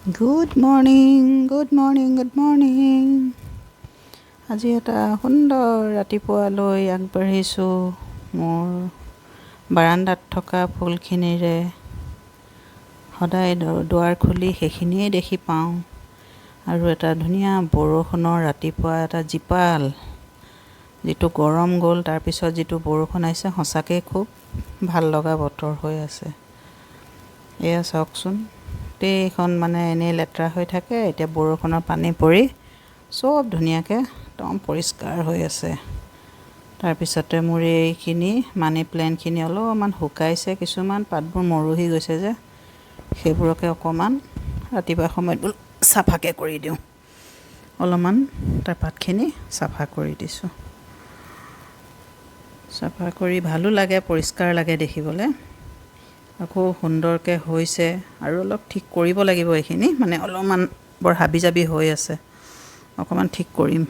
Good morning, good morning, good morning. আজি এটা সুন্দৰ ৰাতিপুৱালৈ আগবাঢ়িছোঁ মোৰ বাৰাণ্ডাত থকা ফুলখিনিৰে। সদায় দুৱাৰ খুলি সেইখিনিয়ে দেখি পাওঁ। আৰু এটা ধুনীয়া বৰষুণৰ ৰাতিপুৱা এটা জীপাল, যিটো গৰম গ'ল তাৰপিছত যিটো বৰষুণ আহিছে, সঁচাকৈ খুব ভাল লগা বতৰ হৈ আছে। এয়া চাওকচোন, গোটেইখন মানে এনেই লেতেৰা হৈ থাকে, এতিয়া বৰষুণৰ পানী পৰি চব ধুনীয়াকৈ একদম পৰিষ্কাৰ হৈ আছে। তাৰপিছতে মোৰ এইখিনি মানি প্লেণ্টখিনি অলপমান শুকাইছে, কিছুমান পাতবোৰ মৰহি গৈছে যে, সেইবোৰকে অকণমান ৰাতিপুৱা সময়ত বোলো চাফাকৈ কৰি দিওঁ। অলপমান তাৰ পাতখিনি চাফা কৰি দিছোঁ। চাফা কৰি ভালো লাগে, পৰিষ্কাৰ লাগে দেখিবলৈ। আকৌ সুন্দৰকৈ হৈছে। আৰু অলপ ঠিক কৰিব লাগিব এইখিনি, মানে অলপমান বৰ হাবি জাবি হৈ আছে, অকণমান ঠিক কৰিম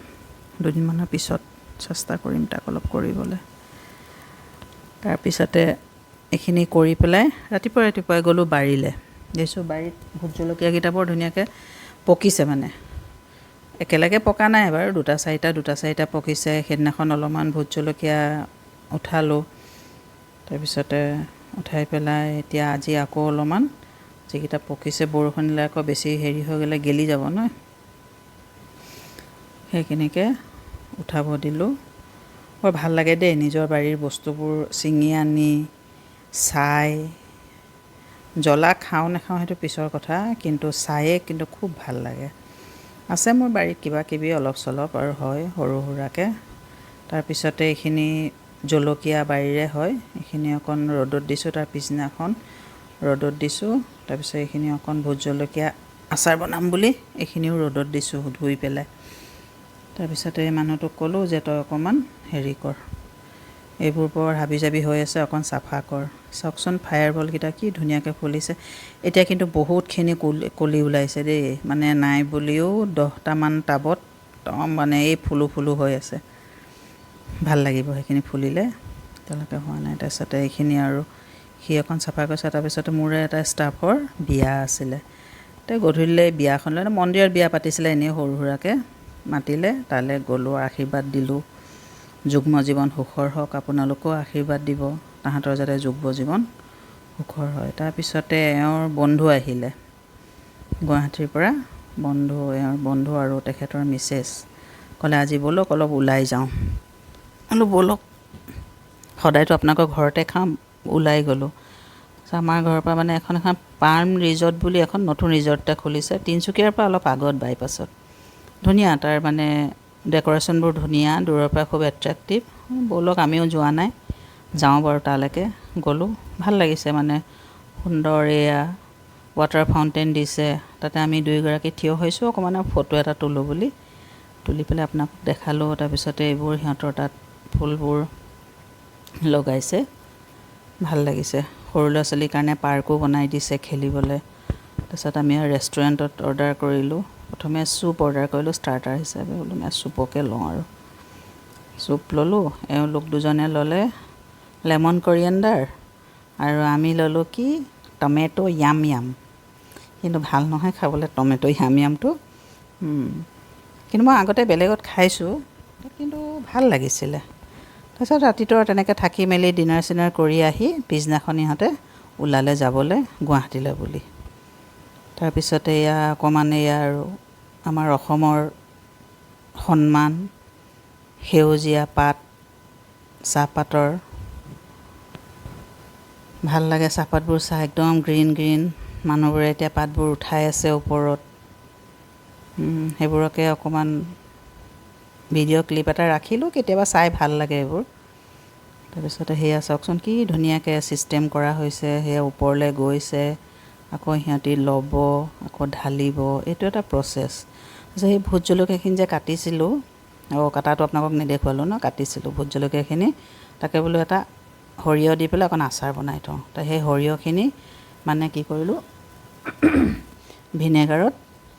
দুদিনমানৰ পিছত, চেষ্টা কৰিম তাক অলপ কৰিবলৈ। তাৰপিছতে এইখিনি কৰি পেলাই ৰাতিপুৱাই ৰাতিপুৱাই গ'লোঁ বাৰীলৈ। দেখিছোঁ বাৰীত ভোট জলকীয়াকেইটা বৰ ধুনীয়াকৈ পকিছে, মানে একেলগে পকা নাই বাৰু, দুটা চাৰিটা দুটা চাৰিটা পকিছে। সেইদিনাখন অলপমান ভোট জলকীয়া উঠালোঁ। তাৰপিছতে উঠাই পেলাই এতিয়া আজি আকৌ অলপমান যিকেইটা পকিছে, বৰষুণ দিলে আকৌ বেছি হেৰি হৈ গ'লে গেলি যাব নহয়, সেইখিনিকে উঠাব দিলোঁ। বৰ ভাল লাগে দেই নিজৰ বাৰীৰ বস্তুবোৰ ছিঙি আনি চাই। জ্বলা খাওঁ নাখাওঁ সেইটো পিছৰ কথা, কিন্তু চায়ে কিন্তু খুব ভাল লাগে। আছে মোৰ বাৰীত কিবা কিবি অলপ চলপ আৰু হয় সৰু সুৰাকৈ। তাৰপিছতে এইখিনি জলকীয়া বাৰীৰে হয়, এইখিনি অকণ ৰ'দত দিছোঁ, তাৰ পিছদিনাখন ৰ'দত দিছোঁ। তাৰপিছত এইখিনি অকণ ভোট জলকীয়া আচাৰ বনাম বুলি এইখিনিও ৰ'দত দিছোঁ ধুই পেলাই। তাৰপিছতে মানুহটোক ক'লোঁ যে তই অকণমান হেৰি কৰ, এইবোৰ বৰ হাবি জাবি হৈ আছে, অকণ চাফা কৰ। চাওকচোন ফায়াৰ বলকেইটা কি ধুনীয়াকৈ ফুলিছে। এতিয়া কিন্তু বহুতখিনি কলি ওলাইছে দেই, মানে নাই বুলিও 10টামান টাবত একদম মানে এই ফুলো ফুলো হৈ আছে। ভাল লাগিব সেইখিনি ফুলিলে, এতিয়ালৈকে হোৱা নাই। তাৰপিছতে এইখিনি আৰু সি অকণ চাফা কৰিছে। তাৰপিছতে মোৰে এটা ষ্টাফৰ বিয়া আছিলে, তো গধূলিলৈ বিয়াখনলৈ, মন্দিৰত বিয়া পাতিছিলে, এনেই সৰু সুৰাকৈ মাতিলে, তালৈ গ'লোঁ, আশীৰ্বাদ দিলোঁ। যুগ্ম জীৱন সুখৰ হওক, আপোনালোকেও আশীৰ্বাদ দিব তাহাঁতৰ যাতে যুগ্ম জীৱন সুখৰ হয়। তাৰপিছতে এওঁৰ বন্ধু আহিলে গুৱাহাটীৰ পৰা, বন্ধু, এওঁৰ বন্ধু আৰু তেখেতৰ মিছেছ। ক'লে আজি ব'লক অলপ ওলাই যাওঁ। বোলো ব'লক, সদায়তো আপোনালোকৰ ঘৰতে খাওঁ। ওলাই গ'লোঁ। আমাৰ ঘৰৰ পৰা মানে এখন এখন পাৰ্ম ৰিজৰ্ট বুলি এখন নতুন ৰিজৰ্ট এটা খুলিছে, তিনিচুকীয়াৰ পৰা অলপ আগত বাইপাছত। ধুনীয়া তাৰ মানে ডেক'ৰেশ্যনবোৰ ধুনীয়া, দূৰৰ পৰা খুব এট্ৰেক্টিভ। ব'লক আমিও যোৱা নাই, যাওঁ বাৰু তালৈকে। গ'লোঁ, ভাল লাগিছে, মানে সুন্দৰ। এয়া ৱাটাৰ ফাউণ্টেইন দিছে তাতে, আমি দুয়োগৰাকী থিয় হৈছোঁ অকণমান ফটো এটা তোলোঁ বুলি, তুলি পেলাই আপোনাক দেখালোঁ। তাৰপিছতে এইবোৰ সিহঁতৰ তাত ফুলবোৰ লগাইছে, ভাল লাগিছে। সৰু ল'ৰা ছোৱালীৰ কাৰণে পাৰ্কো বনাই দিছে খেলিবলৈ। তাৰপিছত আমি ৰেষ্টুৰেণ্টত অৰ্ডাৰ কৰিলোঁ, প্ৰথমে চুপ অৰ্ডাৰ কৰিলোঁ ষ্টাৰ্টাৰ হিচাপে, বোলো নাই চুপকে লওঁ আৰু চুপ ল'লোঁ। এওঁলোক দুজনে ল'লে লেমন কৰিয়েণ্ডাৰ আৰু আমি ল'লোঁ কি টমেট' য়াম য়াম। কিন্তু ভাল নহয় খাবলৈ টমেট' য়াম য়ামটো, কিন্তু মই আগতে বেলেগত খাইছোঁ, কিন্তু ভাল লাগিছিলে। তাৰপিছত ৰাতিটো আৰু তেনেকৈ থাকি মেলি ডিনাৰ চিনাৰ কৰি আহি পিছদিনাখন ইহঁতে ওলালে যাবলৈ গুৱাহাটীলৈ বুলি। তাৰপিছতে এয়া অকণমান এয়া আৰু আমাৰ অসমৰ সন্মান সেউজীয়া পাত, চাহপাতৰ, ভাল লাগে চাহপাতবোৰ চাই, একদম গ্ৰীণ গ্ৰীণ। মানুহবোৰে এতিয়া পাতবোৰ উঠাই আছে ওপৰত, সেইবোৰকে অকণমান ভিডিঅ' ক্লিপ এটা ৰাখিলোঁ, কেতিয়াবা চাই ভাল লাগে এইবোৰ। তাৰপিছতে সেয়া চাওকচোন কি ধুনীয়াকৈ ছিষ্টেম কৰা হৈছে, সেয়া ওপৰলৈ গৈছে, আকৌ সিহঁতি ল'ব, আকৌ ঢালিব, এইটো এটা প্ৰচেছ। তাৰপিছত সেই ভোট জলকীয়াখিনি যে কাটিছিলোঁ, অঁ কটাটো আপোনালোকক নেদেখুৱালোঁ ন, কাটিছিলোঁ ভোট জলকীয়াখিনি, তাকে বোলো এটা সৰিয়হ দি পেলাই অকণ আচাৰ বনাই থওঁ। তো সেই সৰিয়হখিনি মানে কি কৰিলোঁ, ভিনেগাৰত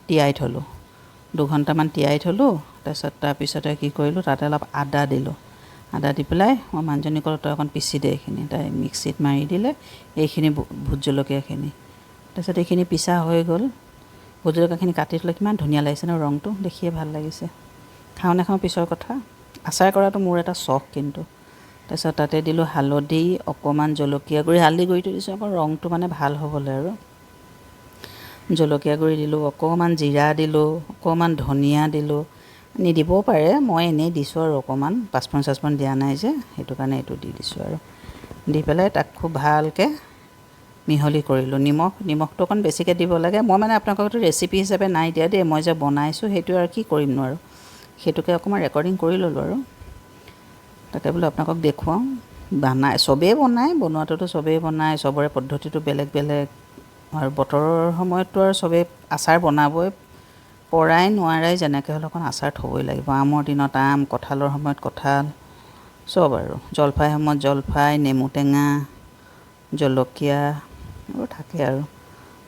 তিয়াই থ'লোঁ, 2 ঘণ্টামান তিয়াই থ'লোঁ। তাৰপিছত তাৰপিছতে কি কৰিলোঁ, তাতে অলপ আদা দিলোঁ। আদা দি পেলাই মই মানুহজনীক ক'লোঁ তই অকণ পিচি দে এইখিনি। তাই মিক্সিত মাৰি দিলে এইখিনি ভোট জলকীয়াখিনি। তাৰপিছত এইখিনি পিছা হৈ গ'ল। ভোট জলকীয়াখিনি কাটি থ'লে কিমান ধুনীয়া লাগিছে ন ৰংটো, দেখিয়ে ভাল লাগিছে। খাওঁ নাখাওঁ পিছৰ কথা, আচাৰ কৰাটো মোৰ এটা চখ কিন্তু। তাৰপিছত তাতে দিলোঁ হালধি, অকণমান জলকীয়া গুড়ি, হালধি গুড়িটো দিছোঁ আকৌ ৰংটো মানে ভাল হ'বলৈ আৰু। জলকীয়া গুড়ি দিলোঁ, অকণমান জিৰা দিলোঁ, অকণমান ধনিয়া দিলোঁ। নিদিবও পাৰে, মই এনেই দিছোঁ আৰু অকণমান, পাঁচফোৰণ চাচফোৰণ দিয়া নাই যে, সেইটো কাৰণে এইটো দি দিছোঁ আৰু। দি পেলাই তাক খুব ভালকৈ মিহলি কৰিলোঁ। নিমখটো অকণ বেছিকৈ দিব লাগে। মই মানে আপোনালোকক এইটো ৰেচিপি হিচাপে নাই দিয়া দেই, মই যে বনাইছোঁ সেইটো আৰু কি কৰিমনো আৰু, সেইটোকে অকণমান ৰেকৰ্ডিং কৰি ল'লোঁ আৰু। তাকে বোলো আপোনালোকক দেখুৱাওঁ। বনাই চবেই বনায়, বনোৱাটোতো চবেই বনায়, চবৰে পদ্ধতিটো বেলেগ বেলেগ। আৰু বতৰৰ সময়ততো আৰু চবেই আচাৰ বনাবই পৰাই নোৱাৰাই, যেনেকৈ হ'লেও অকণ আচাৰ থ'বই লাগিব। আমৰ দিনত আম, কঁঠালৰ সময়ত কঁঠাল, চব আৰু জলফাইৰ সময়ত জলফাই, নেমু টেঙা, জলকীয়া এইবোৰ থাকে আৰু।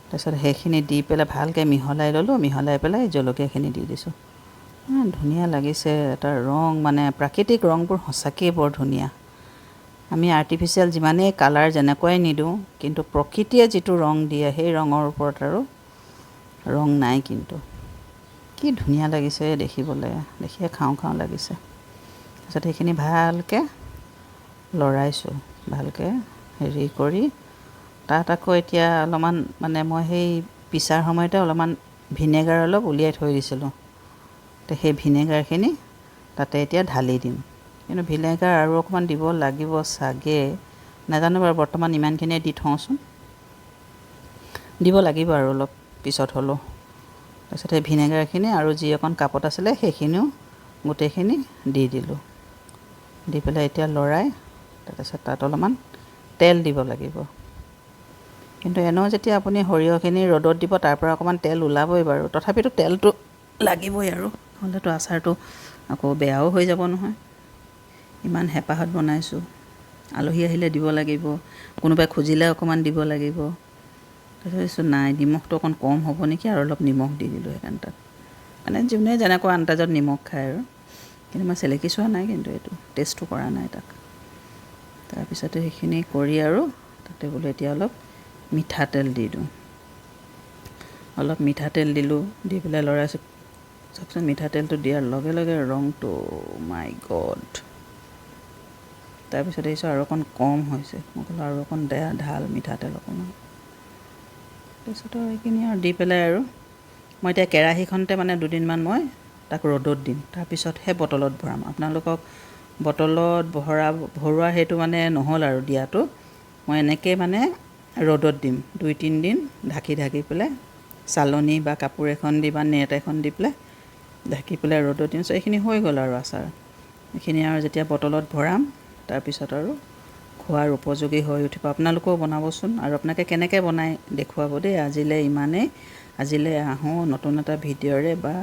তাৰপিছত সেইখিনি দি পেলাই ভালকৈ মিহলাই ল'লোঁ, মিহলাই পেলাই জলকীয়াখিনি দি দিছোঁ। ইমান ধুনীয়া লাগিছে এটা ৰং, মানে প্ৰাকৃতিক ৰংবোৰ সঁচাকৈয়ে বৰ ধুনীয়া। আমি আৰ্টিফিচিয়েল যিমানেই কালাৰ যেনেকুৱাই নিদিওঁ, কিন্তু প্ৰকৃতিয়ে যিটো ৰং দিয়ে সেই ৰঙৰ ওপৰত আৰু ৰং নাই কিন্তু। কি ধুনীয়া লাগিছে দেখিবলৈ, দেখিয়ে খাওঁ খাওঁ লাগিছে। তাৰপিছত সেইখিনি ভালকৈ লৰাইছোঁ, ভালকৈ হেৰি কৰি তাত আকৌ এতিয়া অলপমান মানে মই সেই পিছাৰ সময়তে অলপমান ভিনেগাৰ অলপ উলিয়াই থৈ দিছিলোঁ। তো সেই ভিনেগাৰখিনি তাতে এতিয়া ঢালি দিম। কিন্তু ভিনেগাৰ আৰু অকণমান দিব লাগিব চাগে, নাজানো বাৰু, বৰ্তমান ইমানখিনিয়ে দি থওঁচোন, দিব লাগিব আৰু অলপ পিছত হ'লেও। তাৰপিছত সেই ভিনেগাৰখিনি আৰু যি অকণ কাপত আছিলে সেইখিনিও গোটেইখিনি দি দিলোঁ। দি পেলাই এতিয়া লৰাই তাৰপিছত তাত অলপমান তেল দিব লাগিব। কিন্তু এনেও যেতিয়া আপুনি সৰিয়হখিনি ৰ'দত দিব তাৰ পৰা অকণমান তেল ওলাবই বাৰু, তথাপিতো তেলটো লাগিবই আৰু, নহ'লেতো আচাৰটো আকৌ বেয়াও হৈ যাব নহয়। ইমান হেঁপাহত বনাইছোঁ, আলহী আহিলে দিব লাগিব, কোনোবাই খুজিলে অকণমান দিব লাগিব। তাৰপিছত ভাবিছোঁ নাই নিমখটো অকণ কম হ'ব নেকি, আৰু অলপ নিমখ দি দিলোঁ সেইকাৰণে তাত, মানে যোনে যেনেকুৱা আন্দাজত নিমখ খায় আৰু। কিন্তু মই চেলেকি চোৱা নাই, কিন্তু এইটো টেষ্টটো কৰা নাই তাক। তাৰপিছতে সেইখিনি কৰি আৰু তাতে বোলো এতিয়া অলপ মিঠাতেল দি দিওঁ। অলপ মিঠাতেল দিলোঁ, দি পেলাই লৰাইছোঁ। চাওকচোন মিঠাতেলটো দিয়াৰ লগে লগে ৰংটো, মাই গড। তাৰপিছত দেখিছোঁ আৰু অকণ কম হৈছে, মই ক'লোঁ আৰু অকণ দে ঢাল মিঠাতেল অকণমান। তাৰপিছত আৰু এইখিনি আৰু দি পেলাই আৰু মই এতিয়া কেৰাহীখনতে মানে দুদিনমান মই তাক ৰ'দত দিম, তাৰপিছতহে বটলত ভৰাম। আপোনালোকক বটলত ভৰোৱা সেইটো মানে নহ'ল আৰু দিয়াটো, মই এনেকৈয়ে মানে ৰ'দত দিম 2-3 দিন, ঢাকি ঢাকি পেলাই চালনী বা কাপোৰ এখন দি বা নেট এখন দি পেলাই ঢাকি পেলাই ৰ'দত দিম। চ' এইখিনি হৈ গ'ল আৰু আচাৰ। এইখিনি আৰু যেতিয়া বটলত ভৰাম তাৰপিছত আৰু খোৱাৰ উপযোগী হৈ উঠিব। আপোনালোকেও বনাবচোন আৰু আপোনালোকে কেনেকৈ বনায় দেখুৱাব দেই। আজিলৈ ইমানেই, আজিলৈ আহোঁ নতুন এটা ভিডিঅ'ৰে বা।